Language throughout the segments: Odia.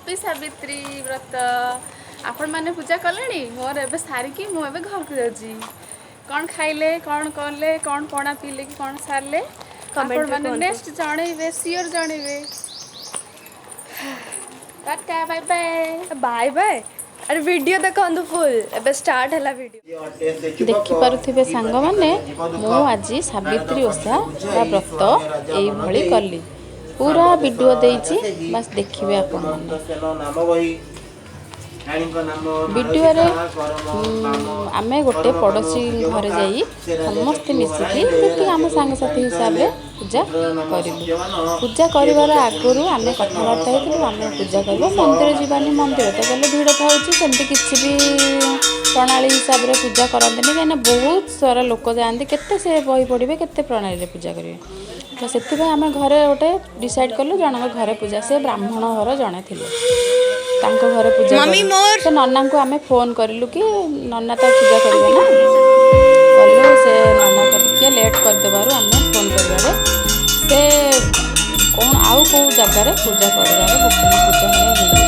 ହ୍ୟାପି ସାବିତ୍ରୀ ବ୍ରତ। ଆପଣମାନେ ପୂଜା କଲେଣି? ମୋର ଏବେ ସାରିକି ମୁଁ ଏବେ ଘରକୁ ଯାଉଛି। କ'ଣ ଖାଇଲେ, କ'ଣ କଲେ, କ'ଣ ପଣା ପିଇଲେ କି କ'ଣ ସାରିଲେ, କମେଣ୍ଟରେ ଆପଣମାନେ କୁହନ୍ତୁ। ନେକ୍ସଟ ଜଣେଇବେ, ସିଓର ଜଣେଇବେ। Tata, bye bye. Bye bye. ଆରେ, ଭିଡ଼ିଓ ଦେଖନ୍ତୁ ଫୁଲ୍, ଏବେ ଷ୍ଟାର୍ଟ ହେଲା ଭିଡ଼ିଓ। ଦେଖିପାରୁଥିବେ ସାଙ୍ଗମାନେ, ମୁଁ ଆଜି ସାବିତ୍ରୀ ଓଷା ବା ବ୍ରତ ଏଇଭଳି କଲି। ପୁରା ଭିଡ଼ିଓ ଦେଇଛି, ବାସ୍ ଦେଖିବେ ଆପଣମାନେ ଭିଡ଼ିଓରେ। ଆମେ ଗୋଟେ ପଡ଼ୋଶୀ ଘରେ ଯାଇ ସମସ୍ତେ ମିଶିକି, ଯେତିକି ଆମ ସାଙ୍ଗସାଥି ହିସାବରେ ପୂଜା କରିଲୁ। ପୂଜା କରିବାର ଆଗରୁ ଆମେ କଥାବାର୍ତ୍ତା ହେଇଥିଲୁ, ଆମେ ପୂଜା କରିବା, ମନ୍ଦିର ଯିବାନି। ମନ୍ଦିର ତ ଗଲେ ଭିଡ଼ ଥାଉଛି, ସେମିତି କିଛି ବି ପ୍ରଣାଳୀ ହିସାବରେ ପୂଜା କରନ୍ତିନି, କାହିଁକିନା ବହୁତ ସାରା ଲୋକ ଯାଆନ୍ତି। କେତେ ସେ ବହି ପଢ଼ିବେ, କେତେ ପ୍ରଣାଳୀରେ ପୂଜା କରିବେ? ତ ସେଥିପାଇଁ ଆମେ ଘରେ ଗୋଟେ ଡିସାଇଡ଼୍ କଲୁ, ଜଣଙ୍କ ଘରେ ପୂଜା। ସେ ବ୍ରାହ୍ମଣ ଘର ଜଣେ ଥିଲେ, ତାଙ୍କ ଘରେ ପୂଜା କଲୁ। ସେ ନନାଙ୍କୁ ଆମେ ଫୋନ୍ କରିଲୁ କି ନନା ତ ପୂଜା କରିବେ ନା। କଲୁ, ସେ ନନା ଟିକେ ଲେଟ୍ କରିଦେବାରୁ ଆମେ ଫୋନ୍ କରିବାରେ ସେ କ'ଣ ଆଉ କେଉଁ ଜାଗାରେ ପୂଜା କରିବାରେ ବୁକିଂ ପୂଜା ହେଇଯାଇଥିଲା,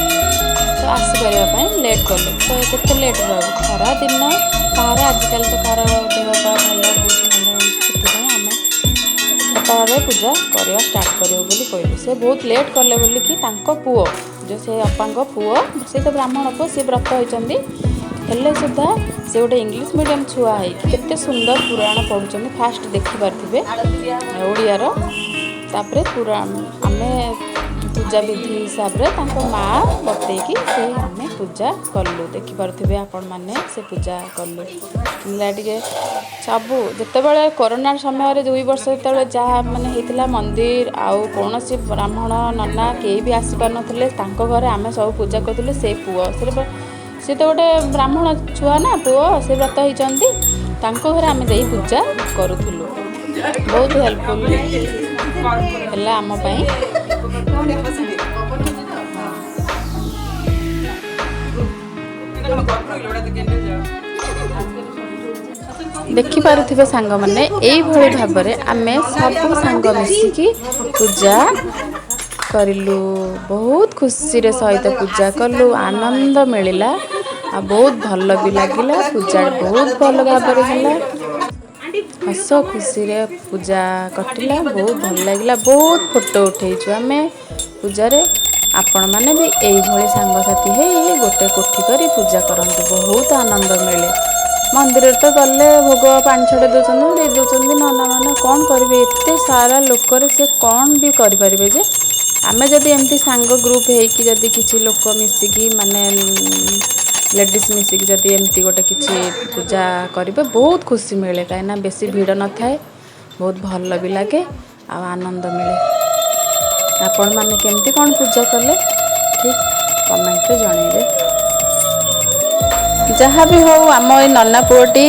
ତ ଆସିପାରିବା ପାଇଁ ଲେଟ୍ କଲେ। ତ କେତେ ଲେଟ୍ ହେବ? ଖରା ଦିନ, କାହାର ଆଜିକାଲି ତ କାହାର ଦେହ ପା ଭଲ ରହୁଛି, ମନ୍ଦ ରହୁଛି। ସେଥିପାଇଁ ଆମେ ସକାଳରେ ପୂଜା କରିବା ଷ୍ଟାର୍ଟ କରିବୁ ବୋଲି କହିଲୁ। ସେ ବହୁତ ଲେଟ୍ କଲେ ବୋଲିକି ତାଙ୍କ ପୁଅ, ଯେଉଁ ସେ ଅପାଙ୍କ ପୁଅ, ସେ ତ ବ୍ରାହ୍ମଣ ପୁଅ, ସେ ବ୍ରତ ହେଇଛନ୍ତି। ହେଲେ ସୁଦ୍ଧା ସେ ଗୋଟେ ଇଂଲିଶ ମିଡ଼ିୟମ୍ ଛୁଆ ହେଇକି କେତେ ସୁନ୍ଦର ପୁରାଣ ପଢ଼ୁଛନ୍ତି, ଫାଷ୍ଟ ଦେଖିପାରୁଥିବେ ଓଡ଼ିଆର, ତାପରେ ପୁରା ଆମେ ପୂଜା ବିଧି ହିସାବରେ ତାଙ୍କ ମା' ବତେଇକି ସେ ଆମେ ପୂଜା କଲୁ। ଦେଖିପାରୁଥିବେ ଆପଣମାନେ, ସେ ପୂଜା କଲୁ। ହେଲା ଟିକେ ସବୁ ଯେତେବେଳେ କରୋନା ସମୟରେ 2 ବର୍ଷ ଯେତେବେଳେ ଯାହା ମାନେ ହେଇଥିଲା, ମନ୍ଦିର ଆଉ କୌଣସି ବ୍ରାହ୍ମଣ ନନା କେହି ବି ଆସିପାରୁନଥିଲେ। ତାଙ୍କ ଘରେ ଆମେ ସବୁ ପୂଜା କରୁଥିଲୁ। ସେ ପୁଅ ସେ ତ ଗୋଟେ ବ୍ରାହ୍ମଣ ଛୁଆ ନା, ପୁଅ, ସେ ବ୍ରତ ହେଇଛନ୍ତି। ତାଙ୍କ ଘରେ ଆମେ ଯାଇ ପୂଜା କରୁଥିଲୁ। ବହୁତ ହେଲ୍ପଫୁଲ୍ ହେଲା ଆମ ପାଇଁ। ଦେଖିପାରୁଥିବେ ସାଙ୍ଗମାନେ, ଏଇଭଳି ଭାବରେ ଆମେ ସବୁ ସାଙ୍ଗ ମିଶିକି ପୂଜା କରିଲୁ। ବହୁତ ଖୁସିରେ ସହିତ ପୂଜା କଲୁ, ଆନନ୍ଦ ମିଳିଲା ଆଉ ବହୁତ ଭଲ ବି ଲାଗିଲା। ପୂଜା ବହୁତ ଭଲ ଭାବରେ ହେଲା, ହସ ଖୁସିରେ ପୂଜା କଟିଲା, ବହୁତ ଭଲ ଲାଗିଲା। ବହୁତ ଫଟୋ ଉଠେଇଛୁ ଆମେ ପୂଜାରେ। ଆପଣମାନେ ବି ଏଇଭଳି ସାଙ୍ଗସାଥି ହେଇ ଗୋଟେ କୋଠି କରି ପୂଜା କରନ୍ତୁ, ବହୁତ ଆନନ୍ଦ ମିଳେ। ମନ୍ଦିରରେ ତ ଗଲେ ଭୋଗ ପାଣି ଛଡ଼େଇ ଦେଉଛନ୍ତି, ଦେଇ ଦେଉଛନ୍ତି। ନନାମାନେ କ'ଣ କରିବେ? ଏତେ ସାରା ଲୋକରେ ସେ କ'ଣ ବି କରିପାରିବେ ଯେ? ଆମେ ଯଦି ଏମିତି ସାଙ୍ଗ ଗ୍ରୁପ୍ ହେଇକି, ଯଦି କିଛି ଲୋକ ମିଶିକି, ମାନେ ଲେଡ଼ିଜ୍ ମିଶିକି ଯଦି ଏମିତି ଗୋଟେ କିଛି ପୂଜା କରିବେ, ବହୁତ ଖୁସି ମିଳେ, କାହିଁକିନା ବେଶୀ ଭିଡ଼ ନଥାଏ, ବହୁତ ଭଲ ବି ଲାଗେ ଆଉ ଆନନ୍ଦ ମିଳେ। ଆପଣମାନେ କେମିତି କ'ଣ ପୂଜା କଲେ, ଠିକ୍ କମେଣ୍ଟରେ ଜଣେଇବେ। ଯାହା ବି ହଉ, ଆମ ଏଇ ନନା ପୁଅଟି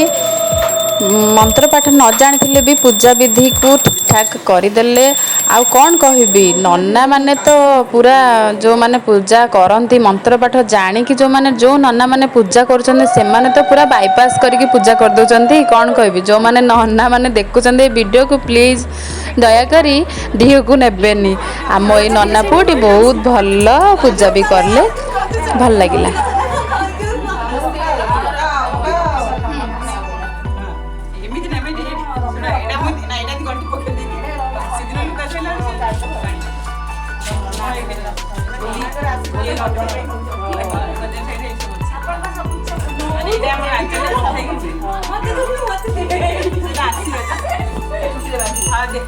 ମନ୍ତ୍ର ପାଠ ନ ଜାଣିଥିଲେ ବି ପୂଜା ବିଧିକୁ ଠିକ୍ଠାକ୍ କରିଦେଲେ। ଆଉ କ'ଣ କହିବି? ନନା ମାନେ ତ ପୁରା ଯେଉଁମାନେ ପୂଜା କରନ୍ତି, ମନ୍ତ୍ର ପାଠ ଜାଣିକି ଯେଉଁମାନେ, ଯେଉଁ ନନାମାନେ ପୂଜା କରୁଛନ୍ତି, ସେମାନେ ତ ପୁରା ବାଇପାସ୍ କରିକି ପୂଜା କରିଦେଉଛନ୍ତି। କ'ଣ କହିବି? ଯେଉଁମାନେ ନନାମାନେ ଦେଖୁଛନ୍ତି ଏ ଭିଡ଼ିଓକୁ, ପ୍ଲିଜ୍ ଦୟାକରି ଦିହକୁ ନେବେନି। ଆମ ଏଇ ନନା ପୁଅଟି ବହୁତ ଭଲ ପୂଜା ବି କଲେ, ଭଲ ଲାଗିଲା। ଏମିତି ନା, ଏମିତି ଶୁଣ, ଏଇଟା ମୁଁ ନା, ଏଇଟା ଗଣ୍ଠି ପକେଇ ଦେଇକି ସେଦିନ ଲୁଗା ଧୋଇଲା। ଏଇଟା ଆମର ରାଜ୍ୟରେ ପଠେଇଛି, ଆସିବ। ହଁ, ଦେ।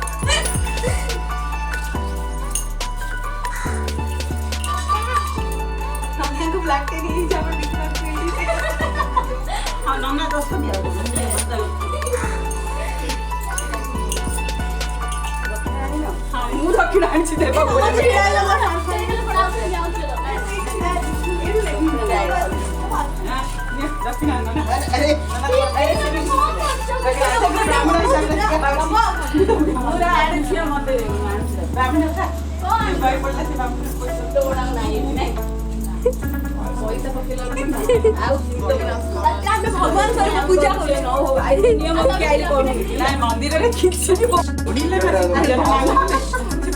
ହଁ, ନନା ଦଶ ଦିଅ। ହଁ, ମୁଁ ଦକ୍ଷିଣ ଆଣିଛି, ଦେବାକୁ। ଦକ୍ଷିଣ ନନା, ବ୍ରାହ୍ମଣ ହିସାବରେ ଝିଅ ମତେ ବ୍ରାହ୍ମଣ ବହି ପଡ଼ିଲା, ସେ ବ୍ରାହ୍ମଣ। ପଇସା ପକେଇଲା। ଆମେ ଭଗବାନ ସ୍ୱରୂପ ପୂଜା କରୁଛୁ। ନାଇଁ, ମନ୍ଦିରରେ କିଛି ବି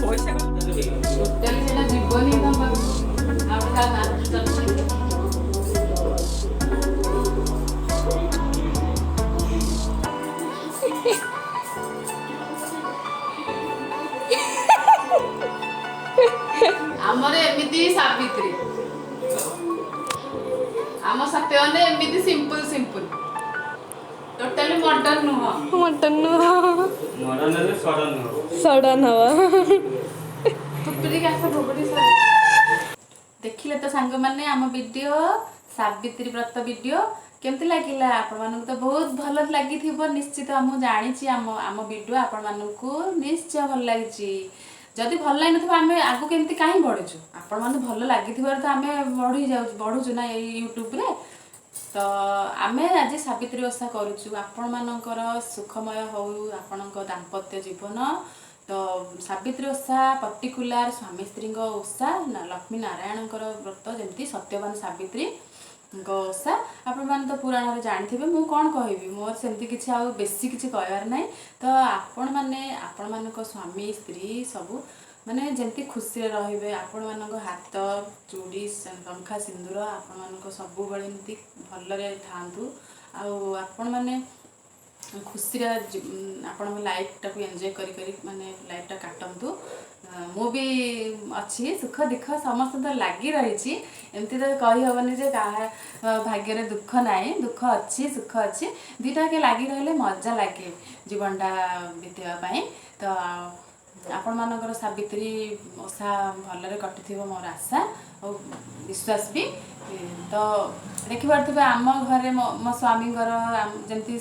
ପଇସା ଟୋଟାଲି ସେଟା ଯିବନି ତମ ପାଖକୁ। ଆଉ ଗୋଟେ ଆମର ଏମିତି ସାବିତ୍ରୀ, ଆମ ସତ୍ୟମାନେ ଏମିତି ସିମ୍ପଲ ସିମ୍ପଲ, ଟୋଟାଲି ମଡର୍ନ ନୁହଁ। ମଟନ ନୁହଁ। ମଡର୍ନ ହେଲେ ସଡନ୍ ହବ। ସଡନ୍ ହବ। ଟୁପିକି ଆସ, ଭୋଗ ଟିକେ ସାର। ଦେଖିଲେ ତ ସାଙ୍ଗମାନେ, ଆମ ଭିଡ଼ିଓ, ସାବିତ୍ରୀ ବ୍ରତ ଭିଡ଼ିଓ କେମିତି ଲାଗିଲା? ଆପଣମାନଙ୍କୁ ତ ବହୁତ ଭଲ ଲାଗିଥିବ ନିଶ୍ଚିତ। ମୁଁ ଜାଣିଛି ଆମ ଭିଡ଼ିଓ ଆପଣମାନଙ୍କୁ ନିଶ୍ଚୟ ଭଲ ଲାଗିଛି। ଯଦି ଭଲ ଲାଗିନଥିବ, ଆମେ ଆଗକୁ ଏମିତି କାହିଁ ବଢ଼ୁଛୁ? ଆପଣମାନେ ଭଲ ଲାଗିଥିବାରୁ ତ ଆମେ ବଢ଼ି ଯାଉଛୁ, ବଢ଼ୁଛୁ ନା ଏଇ ୟୁଟ୍ୟୁବରେ। ତ ଆମେ ଆଜି ସାବିତ୍ରୀ ଓଷା କରୁଛୁ, ଆପଣମାନଙ୍କର ସୁଖମୟ ହଉ ଆପଣଙ୍କ ଦାମ୍ପତ୍ୟ ଜୀବନ। ତ ସାବିତ୍ରୀ ଓଷା ପର୍ଟିକୁଲାର ସ୍ୱାମୀ ସ୍ତ୍ରୀଙ୍କ ଓଷା ନା, ଲକ୍ଷ୍ମୀ ନାରାୟଣଙ୍କର ବ୍ରତ, ଯେମିତି ସତ୍ୟବାନ ସାବିତ୍ରୀଙ୍କ ଓଷା। ଆପଣମାନେ ତ ପୁରାଣରେ ଜାଣିଥିବେ, ମୁଁ କ'ଣ କହିବି? ମୋର ସେମିତି କିଛି ଆଉ ବେଶୀ କିଛି କହିବାର ନାହିଁ। ତ ଆପଣମାନେ ଆପଣମାନଙ୍କ ସ୍ୱାମୀ ସ୍ତ୍ରୀ ସବୁ ମାନେ ଯେମିତି ଖୁସିରେ ରହିବେ, ଆପଣମାନଙ୍କ ହାତ ଚୁଡ଼ି, ଶଙ୍ଖା ସିନ୍ଦୁର ଆପଣମାନଙ୍କ ସବୁବେଳେ ଏମିତି ଭଲରେ ଥାଆନ୍ତୁ ଆଉ ଆପଣମାନେ ଖୁସିରେ ଆପଣଙ୍କ ଲାଇଫଟାକୁ ଏନ୍ଜୟ କରି କରି ମାନେ ଲାଇଫଟା କାଟନ୍ତୁ। ମୁଁ ବି ଅଛି। ସୁଖ ଦୁଃଖ ସମସ୍ତ ତ ଲାଗି ରହିଛି। ଏମିତି ତ କହିହେବନି ଯେ କାହା ଭାଗ୍ୟରେ ଦୁଃଖ ନାହିଁ। ଦୁଃଖ ଅଛି, ସୁଖ ଅଛି, ଦୁଇଟା ଲାଗି ରହିଲେ ମଜା ଲାଗେ ଜୀବନଟା ବିତେଇବା ପାଇଁ। ତ ଆପଣମାନଙ୍କର ସାବିତ୍ରୀ ଓଷା ଭଲରେ କଟିଥିବ, ମୋର ଆଶା ଆଉ ବିଶ୍ୱାସ ବି। ତ ଦେଖିପାରୁଥିବେ, ଆମ ଘରେ ମୋ ମୋ ସ୍ୱାମୀଙ୍କର ଯେମିତି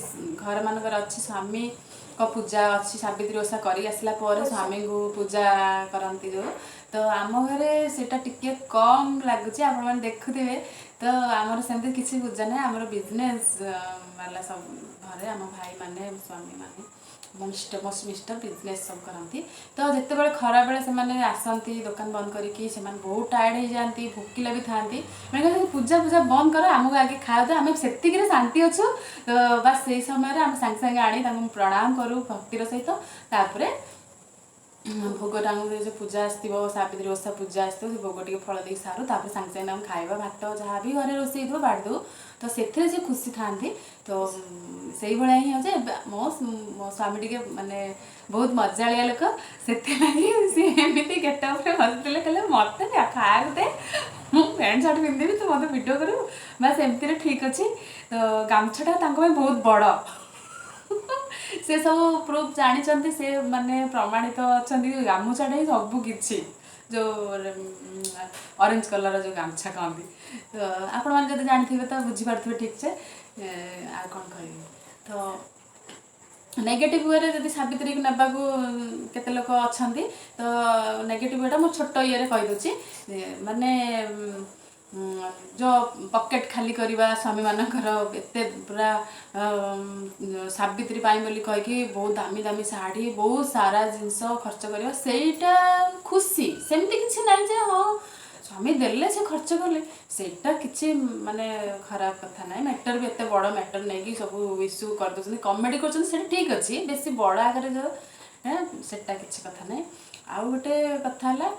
ଘରମାନଙ୍କରେ ଅଛି, ସ୍ୱାମୀଙ୍କ ପୂଜା ଅଛି। ସାବିତ୍ରୀ ଓଷା କରି ଆସିଲା ପରେ ସ୍ୱାମୀଙ୍କୁ ପୂଜା କରନ୍ତି ଯେଉଁ, ତ ଆମ ଘରେ ସେଇଟା ଟିକେ କମ୍ ଲାଗୁଛି, ଆପଣମାନେ ଦେଖୁଥିବେ। ତ ଆମର ସେମିତି କିଛି ପୂଜା ନାହିଁ। ଆମର ବିଜନେସ୍ ବାଲା ସବୁ ଘରେ, ଆମ ଭାଇମାନେ, ସ୍ୱାମୀମାନେ, ମୋ ମିଷ୍ଟର ବିଜନେସ୍ ସବୁ କରନ୍ତି। ତ ଯେତେବେଳେ ଖରାବେଳେ ସେମାନେ ଆସନ୍ତି ଦୋକାନ ବନ୍ଦ କରିକି, ସେମାନେ ବହୁତ ଟାୟାର୍ଡ଼ ହେଇଯାଆନ୍ତି, ଭୋକିଲା ବି ଥାଆନ୍ତି। ମାନେ କହନ୍ତି, ପୂଜା ପୂଜା ବନ୍ଦ କର, ଆମକୁ ଆଗେ ଖାଇବା ଦିଅ, ଆମେ ସେତିକିରେ ଶାନ୍ତି ଅଛୁ। ତ ବାସ୍, ସେଇ ସମୟରେ ଆମେ ସାଙ୍ଗେ ସାଙ୍ଗେ ଆଣି ତାଙ୍କୁ ପ୍ରଣାମ କରୁ ଭକ୍ତିର ସହିତ। ତାପରେ ଭୋଗ ତାଙ୍କୁ ଯେଉଁ ପୂଜା ଆସିଥିବ, ସାବିତ୍ରୀ ଓଷା ପୂଜା ଆସିଥିବ, ସେ ଭୋଗ ଟିକେ ଫଳ ଦେଇକି ସାରୁ। ତାପରେ ସାଙ୍ଗେ ସାଙ୍ଗେ ତାଙ୍କୁ ଖାଇବା ଭାତ ଯାହା ବି ଘରେ ରୋଷେଇ ହେଇଥିବ ବାଢ଼ି ଦେଉ। ତ ସେଥିରେ ସେ ଖୁସି ଥାଆନ୍ତି। ତ ସେଇଭଳିଆ ହିଁ ହେଉଛି। ଏବେ ମୋ ମୋ ସ୍ୱାମୀ ଟିକେ ମାନେ ବହୁତ ମଜାଳିଆ ଲୋକ, ସେଥିଲାଗି ସିଏ ଏମିତି ଗେଟଅପ୍ରେ ବସିଥିଲେ। କହିଲେ, ମୋତେ ଖାଇବାକୁ ଦେ, ମୁଁ ପ୍ୟାଣ୍ଟ ସାର୍ଟ ପିନ୍ଧିବି, ତୁ ମୋତେ ଭିଡ଼ିଓ କରିବୁ। ବାସ୍, ଏମିତିରେ ଠିକ୍ ଅଛି। ତ ଗାମୁଛାଟା ତାଙ୍କ ପାଇଁ ବହୁତ ବଡ଼। ସେ ସବୁ ପ୍ରୁଫ୍ ଜାଣିଛନ୍ତି, ସେ ମାନେ ପ୍ରମାଣିତ ଅଛନ୍ତି, ଗାମୁଛାଟା ହିଁ ସବୁ କିଛି, ଯେଉଁ ଅରେଞ୍ଜ କଲର୍ ଯେଉଁ ଗାମୁଛା କହନ୍ତି। ତ ଆପଣମାନେ ଯଦି ଜାଣିଥିବେ ତ ବୁଝିପାରୁଥିବେ ଠିକ୍ ସେ। ଆଉ କ'ଣ କହିବି? ତ ନେଗେଟିଭ୍ ୱେରେ ଯଦି ସାବିତ୍ରୀକୁ ନେବାକୁ କେତେ ଲୋକ ଅଛନ୍ତି, ତ ନେଗେଟିଭ୍ ୱେଟା ମୁଁ ଛୋଟ ଇଏରେ କହିଦେଉଛି। ମାନେ ଯେଉଁ ପକେଟ୍ ଖାଲି କରିବା ସ୍ୱାମୀମାନଙ୍କର, ଏତେ ପୁରା ସାବିତ୍ରୀ ପାଇଁ ବୋଲି କହିକି ବହୁତ ଦାମୀ ଦାମୀ ଶାଢ଼ୀ, ବହୁତ ସାରା ଜିନିଷ ଖର୍ଚ୍ଚ କରିବା, ସେଇଟା ଖୁସି ସେମିତି କିଛି ନାହିଁ ଯେ ହଁ, ସ୍ୱାମୀ ଦେଲେ ସେ ଖର୍ଚ୍ଚ କଲେ, ସେଇଟା କିଛି ମାନେ ଖରାପ କଥା ନାହିଁ। ମ୍ୟାଟର୍ ବି ଏତେ ବଡ଼ ମ୍ୟାଟର୍ ନେଇକି ସବୁ ଇସ୍ୟୁ କରିଦେଉଛନ୍ତି, କମେଡ଼ି କରୁଛନ୍ତି, ସେଇଟା ଠିକ୍ ଅଛି। ବେଶୀ ବଡ଼ ଆଗରେ ଯେଉଁ ସେଟା କିଛି କଥା ନାହିଁ। ଆଉ ଗୋଟେ କଥା ହେଲା,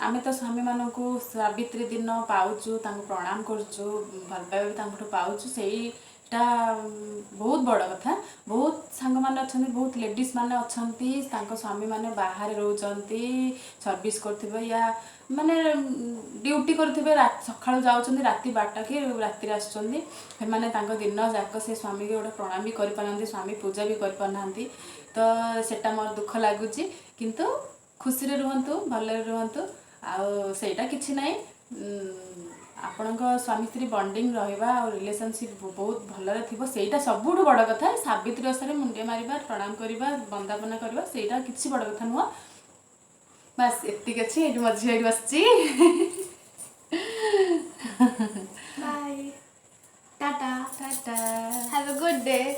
ଆମେ ତ ସ୍ୱାମୀମାନଙ୍କୁ ସାବିତ୍ରୀ ଦିନ ପାଉଛୁ, ତାଙ୍କୁ ପ୍ରଣାମ କରୁଛୁ, ଭଲ ପାଇବା ବି ତାଙ୍କଠୁ ପାଉଛୁ, ସେଇଟା ବହୁତ ବଡ଼ କଥା। ବହୁତ ସାଙ୍ଗମାନେ ଅଛନ୍ତି, ବହୁତ ଲେଡ଼ିଜ୍ ମାନେ ଅଛନ୍ତି, ତାଙ୍କ ସ୍ୱାମୀମାନେ ବାହାରେ ରହୁଛନ୍ତି, ସର୍ଭିସ୍ କରୁଥିବେ ୟା ମାନେ ଡ୍ୟୁଟି କରୁଥିବେ, ସକାଳୁ ଯାଉଛନ୍ତି, ରାତି 12ଟା କି ରାତିରେ ଆସୁଛନ୍ତି। ସେମାନେ ତାଙ୍କ ଦିନ ଯାକ ସେ ସ୍ୱାମୀକି ଗୋଟେ ପ୍ରଣାମ ବି କରିପାରୁନାହାନ୍ତି, ସ୍ୱାମୀ ପୂଜା ବି କରିପାରୁନାହାନ୍ତି। ତ ସେଟା ମୋର ଦୁଃଖ ଲାଗୁଛି। କିନ୍ତୁ ଖୁସିରେ ରୁହନ୍ତୁ, ଭଲରେ ରୁହନ୍ତୁ, ଆଉ ସେଇଟା କିଛି ନାହିଁ। ଆପଣଙ୍କ ସ୍ୱାମୀ ସ୍ତ୍ରୀ ବଣ୍ଡିଙ୍ଗ ରହିବା ଆଉ ରିଲେସନସିପ୍ ବହୁତ ଭଲରେ ଥିବ, ସେଇଟା ସବୁଠୁ ବଡ଼ କଥା। ସାବିତ୍ରୀ ଓଷାରେ ମୁଣ୍ଡିଆ ମାରିବା, ପ୍ରଣାମ କରିବା, ବନ୍ଦାପନା କରିବା, ସେଇଟା କିଛି ବଡ଼ କଥା ନୁହଁ। ବାସ୍, ଏତିକି ଅଛି। ଏଇଠି ମୋ ଝିଅ ଏଇଠି ବସିଛି। Bye, tata. Tata. Have a good day.